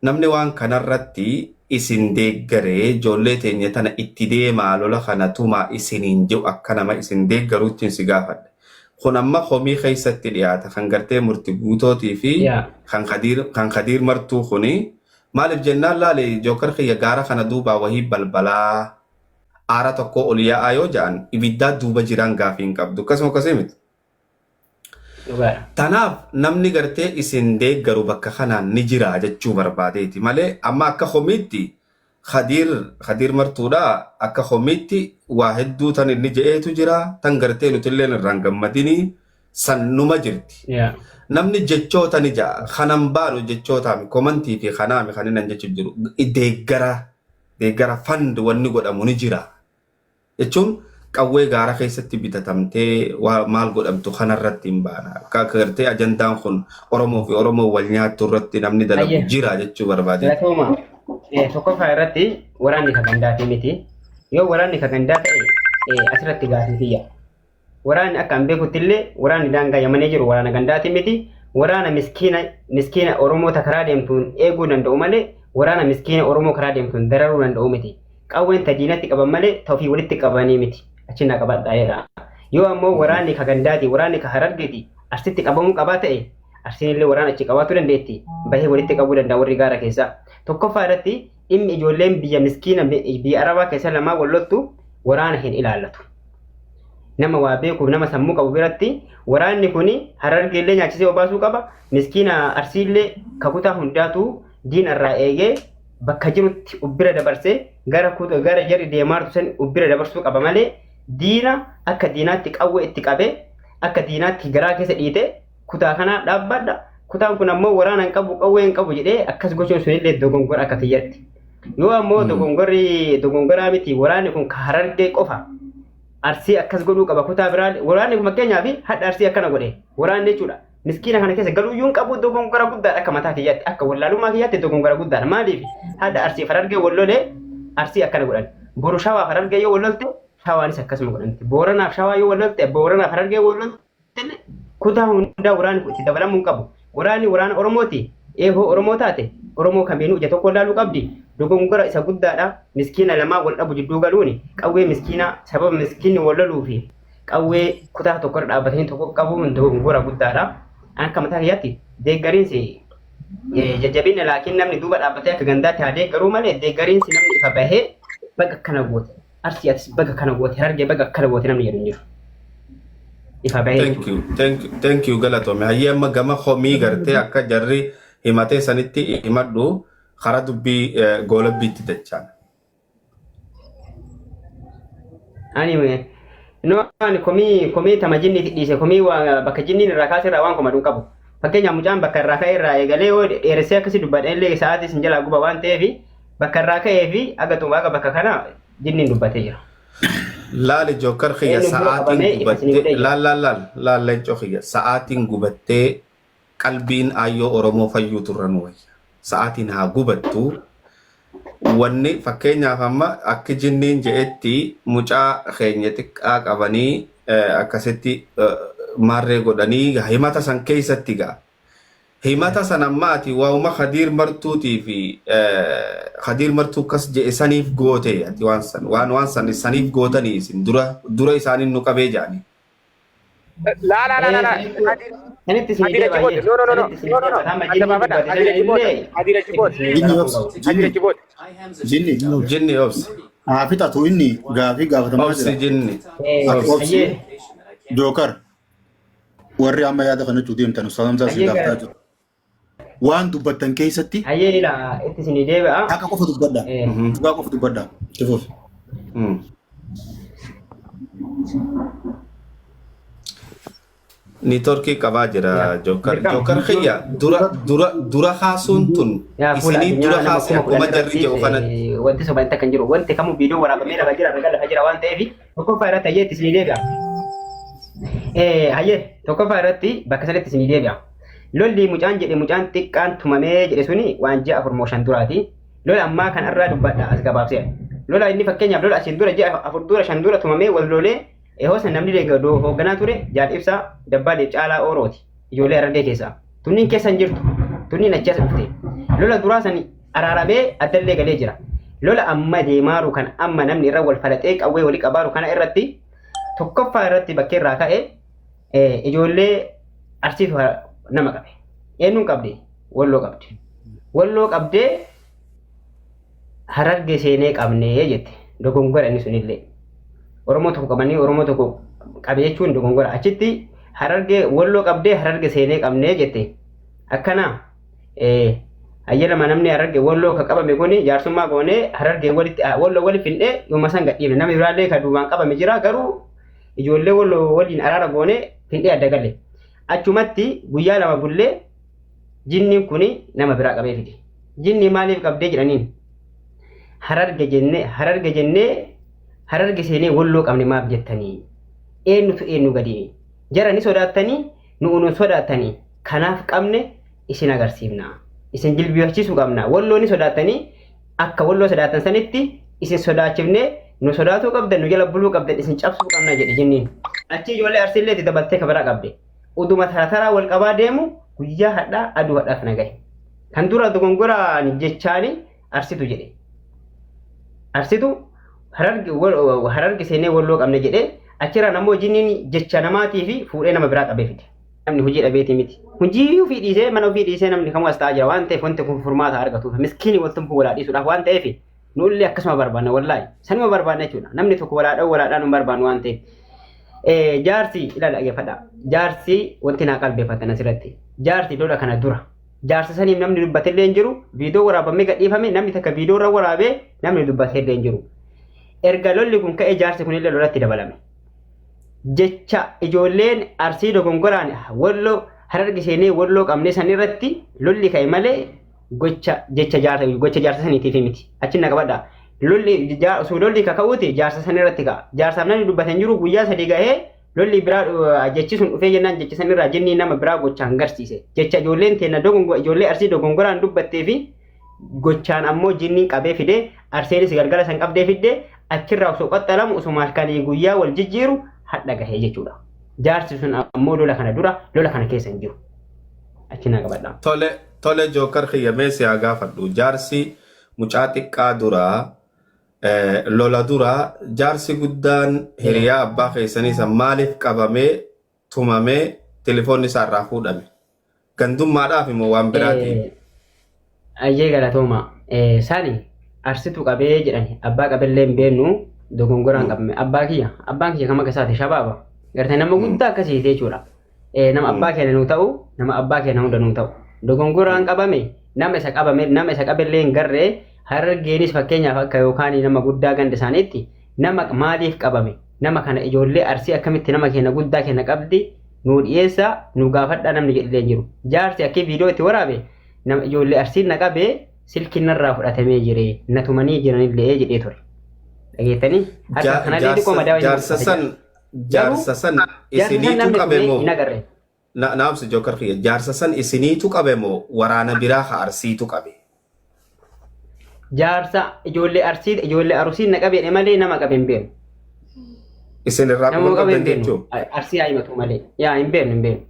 Namni waan kanarratti isin deeggaree ijoollee teenya tana itti deemaa lola kana tumaa isiniin jedhu akka nama isin deeggaruuttiin si gaafadha. Kun amma komii keessatti dhiyaata kan gartee murti guutootii fi Yaa. kan Khadiir kan Khadiir martuu kuni maaliif jennaan laali jookar kiyya gaara kana duubaa wahii balbalaa aara tokkoo ol yaa'aa yoo ja'an ibiddaa duuba jiraan gaafii hin qabdu akkasuma akkasii miti. Dhugaadha. Tanaaf namni gartee isin deeggaru bakka kanaan ni jira jechuu barbaadeeti malee amma akka komiitti Khadiir Khadiir martuudha akka komiitti waa hedduu tan inni je'eetu jira tan gartee nutilleen irraan gammadinii san numa jirti. Yaa. Namni jechoota ni ja'a kanan baanu jechootaami komantii fi kanaami kan inni jechu jiru deeggara deeggara fand wanni godhamu ni jira. Jechuun qawwee gaara keessatti bitatamtee waa maal godhamtu kanarratti hin baana. Akka akka gartee ajandaan kun Oromoo fi Oromoo wal nyaattu irratti namni dalagu Hayyee. jira jechuu barbaade. Galatooma. Tokkoffaa irratti waraanni ka gandaatii miti. Yoo waraanni ka gandaa ta'e asirratti gaafii kiyya. Waraanni akka an beekutti illee waraanni daangaa Yamanii jiru waraana gandaatii miti. Waraana miskiina miskiina Oromoota karaa deemtuun eeguu danda'u malee waraana miskiina Oromoo karaa deemtuun dararuu danda'u miti. Qawween ta diinatti qaban malee ta ofii walitti qabanii miti. Achi na qabadhaa jedha. Yoo ammoo waraanni ka gandaati waraanni ka Harargeeti Arsitti qabamuu qabaa ta'e Arsiin illee waraana achi qabaachuu dandeetti. Bahee walitti qabuu danda'a warri gaara keessaa. Tokkoffaa irratti dhimmi ijoolleen biyya miskiina biyya Arabaa keessa lamaa wal loltu waraana hin ilaallatu. Nama waa beekuuf nama sammuu qabu biratti waraanni kun Harargee illee nyaachisee obaasuu qaba. Miskiina Arsii illee kakutaa hundaatu diina irraa eegee bakka jirutti ubbira dabarsee gara gara jarri deemaartu san ubbira dabarsuu qaba malee diina akka diinaatti qawwee itti qabee akka diinaatti garaa keessa dhiite kutaa kana dhaabbadha. Kutaan kun ammoo waraana hin qabu qawwee hin qabu jedhee akkas gochuun sunillee dogongora akka kiyyatti. Yoo ammoo dogongorri dogongoraa miti waraanni kun ka Harargee qofa Arsii akkas godhuu qaba kutaa biraa waraanni kun fakkeenyaaf hadha Arsii akkana godhe waraanni jechuudha. Miskiina kana keessa galuu iyyuu hin qabu dogongora guddaadha akka mataa kiyyaatti akka wallaalummaa kiyyaatti dogongora guddaadha maaliif hadha Arsii Harargee wal lolee Arsii akkana godhan boru Shawaa Harargee yoo wal lolte Shawaanis akkasuma godhanti Booranaaf Shawaa yoo wal lolte Booranaaf Harargee wal lolte kutaa hundaa waraanni kun itti dabalamuu hin qabu. Waraanni waraana Oromooti. Eehoo Oromoo taate Oromoo kamiinuu ija tokko ilaaluu qabdi. Dogongora isa guddaadha. Miskiina lamaa wal dhabu jidduu galuuni qawwee miskiinaa sababa miskiinni wal loluu fi qawwee kutaa tokko irra dhaabbatanii tokko qabuun dogongora guddaadha. Akka mataa kiyyaatti deeggariinsi jajjabina laakiin namni duuba dhaabbatee akka gandaatti haa deeggaruu malee deeggariinsi namni ifa bahee baga akkana goote Arsii atis baga kana goote Harargee baga akkana goote namni jedhu hin jiru. Ifa bahee Thank jechuudha. you, thank you, thank you galatoomi. Hayyee amma gama komii gartee akka jarri himatee sanitti himadhu karaa dubbii goolabbiitti dachaan. Ani no ani komii komii tama jinniitti dhiise komii waa bakka jinniin irraa kaase irraa waan komadhu hin qabu. Fakkeenyaaf mucaan bakka irraa ka'e irraa eegalee yoo dheeressee akkasii dubbadhe illee sa'aatii isin jalaa guba waan ta'eef bakka irraa ka'ee fi aga xuma aga bakka kana jinniin dubbatee jira. Laali jookar kiyya Eenyu dura sa'aatiin qabamee ifa isinii gubattee godhee jira. laal laal laal laal leencoo kiyya sa'aatiin gubattee qalbiin aayyoo Oromoo fayyuu turra nu wayya. Sa'aatiin haa gubattu. Wanni fakkeenyaaf amma akki jinniin je'etti mucaa keenya xiqqaa qabanii akkasitti maarree godhanii himata san keessatti ga'a. Himata san amma ati waa'uma Khadiir Martuutii fi Khadiir Martuu akkas je'e saniif goote ati waan san waan waan san saniif gootanii isin dura dura isaaniin nu qabee ja'anii. Laa laa laa laa laa. Sanitti sanitti isinii Hadiir achi deeba booda. ayyee. No no no no Sanitti isinii no no no. deeba. Amma Adda jinniin baafadha. dubbate Hadiir sana achi booda. illee Hadiir achi itti booda. isinii Jinni deeba obsi. kun qabu. Hadiir Jinni. achi booda. Jinni. Jinni obsi. Haa fixatu inni gaafii gaafatamaa Obsi jira. jinni. Ati obsi. Ayyee Jookar. Warri amma yaada kana jechuu deemtan Ustaaz Hamzaa isin ayyee gaafataa gara jiru. Waan dubbattan keessatti ayyee ila itti isinii deebi'a. haqa qofa dubbadha. Eh, Dhugaa qofa dubbadha. Itti fufi. Niitoorkii qabaa jira Yaa Jookar. dirqama. Jookar kiyya dura dura dura kaasuun tun Yaa fuula isinii dura addunyaa nama kaase kuma akkuma kudhan jarri irratti jedhu kanatti. wanti sobaan takka hin jiru. Wanti kamuu viidiyoo waraabamee lafa jira ragaa lafa jira waan ta'eef tokkoffaa irratti hayyee itti isinii deebi'a. Hayyee tokkoffaa irratti bakka sanitti isinii deebi'a. Lolli mucaan jedhe mucaan xiqqaan tumamee jedhe suni waan ji'a 4 moo 5 duraati. Lola ammaa kan irraa dubbadha as gabaabsee. Lola inni fakkeenyaaf lola asiin dura ji'a 4 dura 5 dura tumamee wal lolee ehoo san namni hoogganaa ture Jaal Ibsaa Dabbaalee Caalaa Oorooti. Ijoollee Harargee keessaa. Tunniin keessa hin jirtu. Tunniin achi as dhufte. Lola duraa sani araaramee addallee galee jira. Lola amma deemaaru kan amma namni irra wal falaxee qawwee walii qabaaru kana irratti tokkoffaa irratti bakkee irraa ka'e ijoollee Arsiitu nama qabe. Eenyuun qabde? Walloo qabde. Walloo qabdee Hararge seenee qabnee jette. Dogongora inni sunillee. Oromoo tokko qabanii Oromoo tokko qabe jechuun dogongora. Achitti Hararge Walloo qabdee Hararge seenee qabnee jette. Akkana ayyalama namni Hararge Walloo ka qabame kuni jaarsummaa goonee Hararge walitti Walloo wali findhee yooma san gadhiifne. Namni biraallee ka duubaan qabame jira garuu ijoollee Walloo waliin araara goonee findhee adda galle. Achumatti guyyaa lama bullee jinniin kuni nama biraa qabee fide. Jinni maaliif qabdee jedhaniin? Hararge jennee Hararge jennee Hararge seenee Walloo qabne maaf jettanii? Eenyutu eenyu gadi? Jara ni sodaattanii nu nu sodaattanii kanaaf qabne isin agarsiifna. Isin jilbifachiisuu qabna. Walloo ni sodaattanii akka Walloo sodaattan sanitti isin sodaachifnee nu sodaatuu qabdan nu jala buluu qabdan isin cabsuu qabna jedhe jinniin. Achi ijoollee Arsiillee itti dabaltee kabaraa qabde. Uduma tara taraa wal qabaa deemu guyyaa hadhaa aduu hadhaaf na gahe. Kan dura dogongoraan jechaani Arsitu jedhe. Arsitu Hararge Hararge seenee Walloo qabne jedhee achirraan ammoo jinniin jecha namaatii fi fuudhee nama biraa qabee fide. Namni hojii dhabeetii miti. Hojii ofii dhiisee mana ofii dhiisee namni kamuu as ta'aa jira waan ta'eef wanti kun furmaata argatuuf miskiini waltumtuu walaa dhiisuudhaaf waan ta'eef nullee akkasuma barbaanna wallaahi sanuma barbaanna jechuudha. Namni tokko walaa dha'u walaadhaan hin barbaannu waan ta'eef. Jaarsi ilaala dhaggeeffadha. Jaarsi wanti naa qalbeeffatan asirratti. Jaarsi lola kana dura. Jaarsa saniif namni dubbatellee hin jiru. Viidiyoo waraabamee gadhiifame namni takka viidiyoo irra waraabee namni dubbatellee hin jiru. Erga lolli kun ka'ee jaarsi kunillee lolatti dabalame. Jecha ijoolleen Arsii dogongoraan Walloo Hararge seenee Walloo qabnee san irratti lolli ka'e malee gocha jecha jaarsa gocha jaarsa saniitiif miti. Achi na qabadha. Lolli osoo lolli kaka'uuti jaarsa san irratti ka'a. Jaarsaaf namni dubbate hin jiru guyyaa sadii gahee lolli biraa jechi sun dhufee jennaan jecha san irraa jinnii nama biraa gochaan garsiise. Jecha ijoolleen teenna dogongora ijoollee Arsii dogongoraan dubbattee fi gochaan ammoo jinniin qabee fidee Arseenis galgala san qabdee fiddee achirraa osoo qaxxalamu osoo halkanii guyyaa wal jijjiiru hadha gahee jechuudha. Jaarsi sun ammoo lola kana dura lola kana keessa hin jiru. Achi naa qabadha. Tole tole Jookar kiyya mee si haa gaafadhu. Jaarsi mucaa xiqqaa duraa lola duraa jaarsi guddaan hiriyaa abbaa keessanii san maaliif qabamee tumamee telefoonni isaa irraa fuudhame? Gandummaadhaaf immoo waan biraatiin? Ayyee galatooma. Sani Arsitu qabee jedhani abbaa qabellee hin beeknu dogongoraan qabame. Abbaa kiyya abbaan kiyya kam akka isaati shabaaba. Gartee nama guddaa akkasiiti jechuudha. Nama abbaa keenya nuu ta'u nama abbaa keenya hunda nuu ta'u. Dogongoraan qabame nama isa qabame nama isa qabellee hin garree Harargeenis fakkeenyaaf akka yookaan nama guddaa ganda isaaniitti nama maaliif qabame nama kana ijoollee Arsii akkamitti nama keenya guddaa keenya qabdi nuu dhiyeessaa nu gaafadhaa namni jedhillee hin jiru. Jaarsi akkii viidiyoo itti waraabe nama ijoollee Arsiin na qabee silkiin narraa fudhatamee jire na tumanii jiranillee jedhee ture. Dhageettanii harka kanallee xiqqoo madaa'aa Jaarsa san jaarsa san jaarsa san isiniitu namni qabe tumee moo hin agarre. Naabsi Jookar kiyya jaarsa san isiniitu qabe moo waraana biraa ka Arsiitu qabe? Jaarsa ijoollee Arsii ijoollee Arusiin na qabe malee nama qabe hin beeknu. Isin irraa Nama quban qabe hin qabdan beeknu. jechuun. Arsii haa himatu malee. Yaa hin beeknu hin beeknu.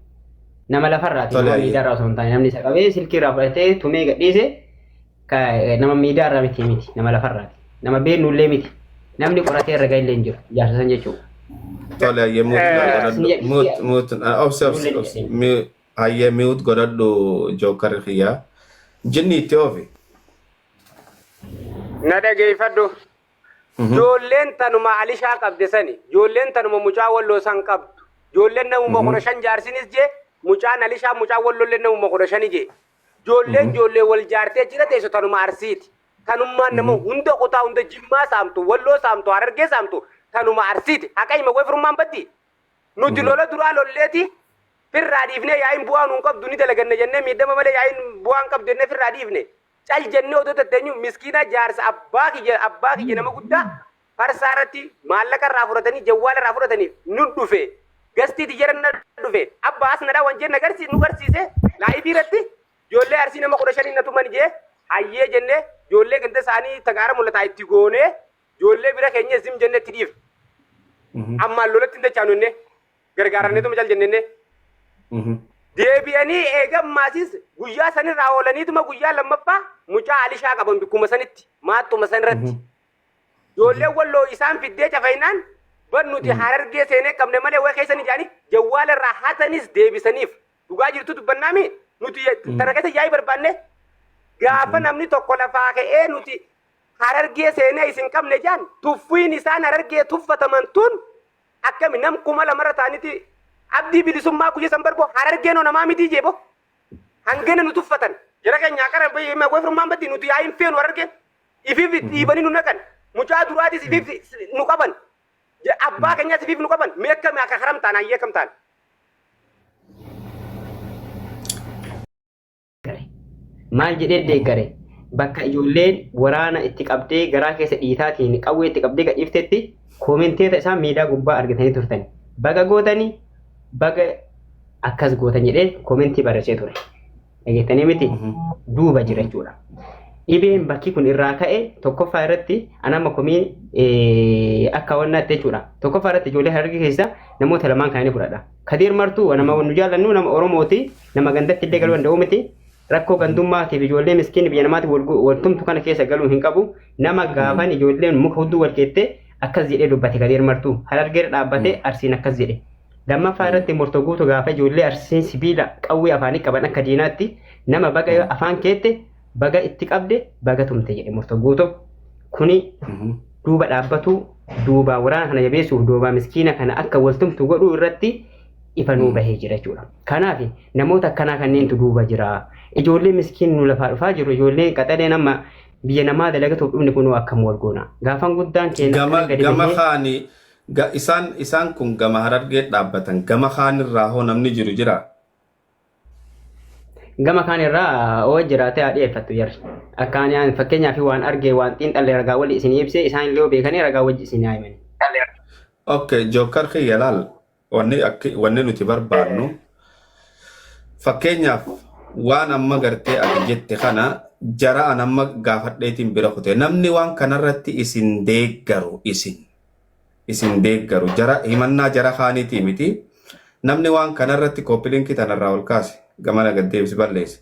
Nama lafarraati Tole nama ayyee. miidiyaarraa osoo hin taane namni isa qabee silkii irraa fudhatee tumee gadhiise nama miidiyaarraa miti miti nama lafarraati. Nama beeknullee miti. Namni qoratee irra gahillee hin jiru jaarsa san jechuudha. Tole ayyee muut godhadhu. Muut muut obsi obsi obsi. Ayyee mute godhadhu Jookar kiyya. Jinni itti oofi. Na dhageeffadhu. Ijoolleen tanuma Alishaa qabde sani. Ijoolleen tanuma mucaa Walloo san qabdu. Ijoolleen namuma 15 jaarsinis jee mucaan Alishaa mucaa Walloollee namuma 15 jee. Ijoolleen ijoollee wal jaartee jira teessu tanuma Arsiiti. Tanummaan nama hunda kutaa hunda Jimmaa saamtu, Walloo saamtu, Harargee saamtu tanuma Arsiiti. Haqa hima way firummaan baddi. Nuti lola duraa lolleeti firraa dhiifnee yaa'iin bu'aa nuun qabdu ni dalaganna jennee miidhama malee yaa'iin bu'aa hin qabdu jennee firraa dhiifne. Cal jennee odoo tatteenyu miskiina jaarsa abbaa kiyya abbaa kiyya nama guddaa farsaa irratti maallaqa irraa fudhatanii jawwaala irraa fudhatanii nu dhufe gastiiti jara na dhufe abbaa as na dhawan jee na garsi nu garsiise laayifii irratti ijoollee Arsii nama 15 na tuman jee hayyee jennee ijoollee ganda isaanii tagaara mul'ataa itti goonee ijoollee bira keenya zim jennee itti dhiifne. Ammaan lolatti hin dachaanu jennee gargaaranneetuma cal jennee. Deebi'anii eega maasis guyyaa sanirraa oolaniituma guyyaa lammaffaa mucaa Alishaa qaban bikkuma sanitti maaxxuma sanirratti. Ijoolleen Walloo isaan fiddee cafaynaan bar nuti Harargee seenee qabne malee way keessan ijaanii jawwaala irraa hatanis deebisaniif. Dhugaa jirtu dubbannaami nuti tana keessa yaa'ii barbaanne gaafa namni tokko lafaa ka'ee nuti Harargee seenee isin qabne jaan tuffiin isaan Harargee tuffataman tun akkami nam 2000rra ta'aniti abdii bilisummaa guyya san barboo Harargeen hoo namaa mitii jeebo hangana nu tuffatan jara keenya qara goofrummaan baddi nuti yaa hin feenu Harargeen ifiif dhiibanii nu naqan mucaa duraatis ifiif nu qaban abbaa keenyas ifiif nu qaban mee akkami akka haram ta'an hayyee akkam ta'an. Deeggare. Maal jedhee deeggare? Bakka ijoolleen waraana itti qabdee garaa keessa dhiitaatiin qawwee itti qabdee gadhiiftetti koomenteeta isaa miidiyaa gubbaa argitanii turtan. Baga gootanii baga akkas gootan jedhee koomentii barreessee ture. Dhageettanii miti duuba jira jechuudha. Dhibeen bakki kun irraa ka'e tokkoffaa irratti anama komii akka wannaatti jechuudha. Tokkoffaa irratti ijoollee Harargee keessa namoota lamaan kana ni fudhadha. Kadiir Martuu nama nu jaallannu nama Oromooti. Nama gandatti illee galuu danda'u miti. Rakkoo gandummaatiif ijoollee miskiin biyya namaatti wal tumtu kana keessa galuu hin qabu. Nama gaafan ijoolleen muka hudduu wal keettee akkas jedhee dubbate Kadiir Martuu. Harargeerra dhaabbatee Arsiin akkas jedhe. Lammaffaa irratti Murtoo Guutuu gaafa ijoollee Arsiin sibiila qawwee afaanii qaban akka diinaatti nama baga afaan keette baga itti qabde baga tumte jedhe Murtoo Guutuu. Kuni duuba dhaabbatu duubaa waraana kana jabeessuuf duubaa miskiina kana akka waltumtu godhuu irratti ifa nuu bahee jira jechuudha. Kanaaf namoota akkanaa kanneentu duuba jira. Ijoollee miskiin nu lafaa dhufaa jiru ijoolleen qaxaleen amma biyya namaa dalagatuuf dhufni kunoo akkam wal goona. Gaafan guddaan keenya Gama akkana gadi gama bahee kaani ga, isaan isaan kun gama Harargee dhaabbatan gama kaanirraa hoo namni jiru jira. Gama kaan irraa oo jiraate haa dhiyeeffattu jarri. Akka ani an fakkeenyaaf waan arge waan xiinxalle ragaa wali isin ibsee isaan illee yoo beekanii ragaa wajji isin haa himani. Okay, Jookar kiyya laal wanni akki wanni nuti barbaannu fakkeenyaaf waan amma gartee ati jette kana jara an amma gaafadheetiin bira kute namni waan kanarratti isin deeggaru isin isin deeggaru jara himannaa jara kaaniitii miti namni waan kanarratti koppilinkii tanarraa ol kaase gamana gad deebisi balleesse.